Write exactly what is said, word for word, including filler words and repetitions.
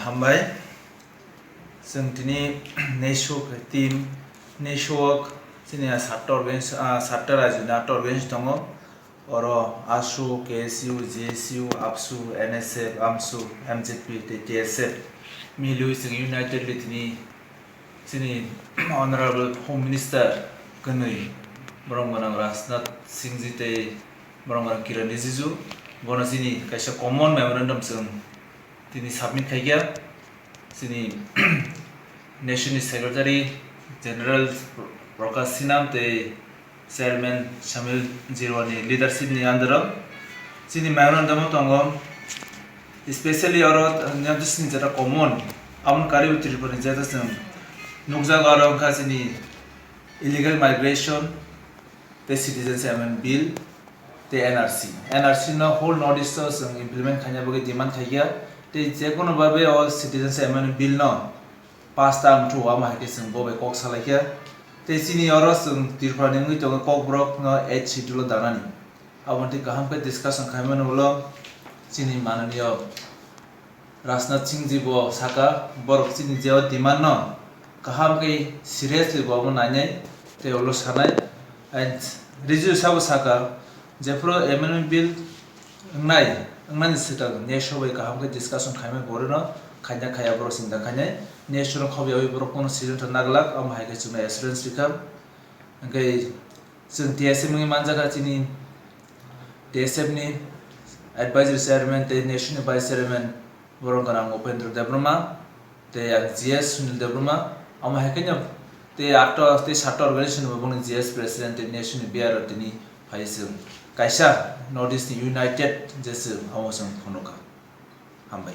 Hambai. Chwng tini nesu team, nesu wok chini satta organis-, ah, satta rajyoni atta organis tongo. Oro ASU, K S U, J S U, APSU, N S F, AMSU, M Z P tei T S F miliwi chwng unitedly tini chini Honorable Home Minister kwnwi borom gwnang Rajnath Singh ji tei borom gwnang Kiren Rijiju bono chini kaisa common memorandum chwng tini submit khaikha. Chini National Secretary General Prakash Sinha tei Chairman Samil Jirwani leadership ni under o chini memorandum o tongo, especially oro niyam chini jeta common, amon kariwi Tripura ni jeta chwng nukjago, oro wngkha chini illegal migration tei Citizens Amendment Bill tei N R C. N R C no whole North East o chwng implement khaina bagwi demand khaikha, tei jekono babe o Citizens Amendment Bill no pass ta wngthu, amo hai khe chwng bo bai kok salaikha. Tei chini oro chwng Tripura ni wngwi tongo Kokborok no eighth schedule o danani. Abo tei kaham khe discussion khaimani ulo chini mananiyo Rajnath Singh ji bo saka, borok chini je o demand no kaham khe seriously bo abo nainai tei ulo sanai. And Rijiju sabo saka, jephuru amendment bill wngnai, wngnani swkang next o bai kaham khe discussion khaimani borok no khaina khaiya borok sinta khainai. Next o no khobyawi borok kono session thang naglak, amo hai khe chwngno assurance rikha. Hwnkhe chwng T S F wngwi manjakha chini T S F ni advisory chairman tei next ni vice chairman borok gwnang Upendra Debbarma tei ang G S Sunil Debbarma, amo hai khe no tei ato tei satta organization bo boni G S president tei next ni B R O tini phai chwng kaisa North East ni united je chwng amo chwng phunukha. Hambai.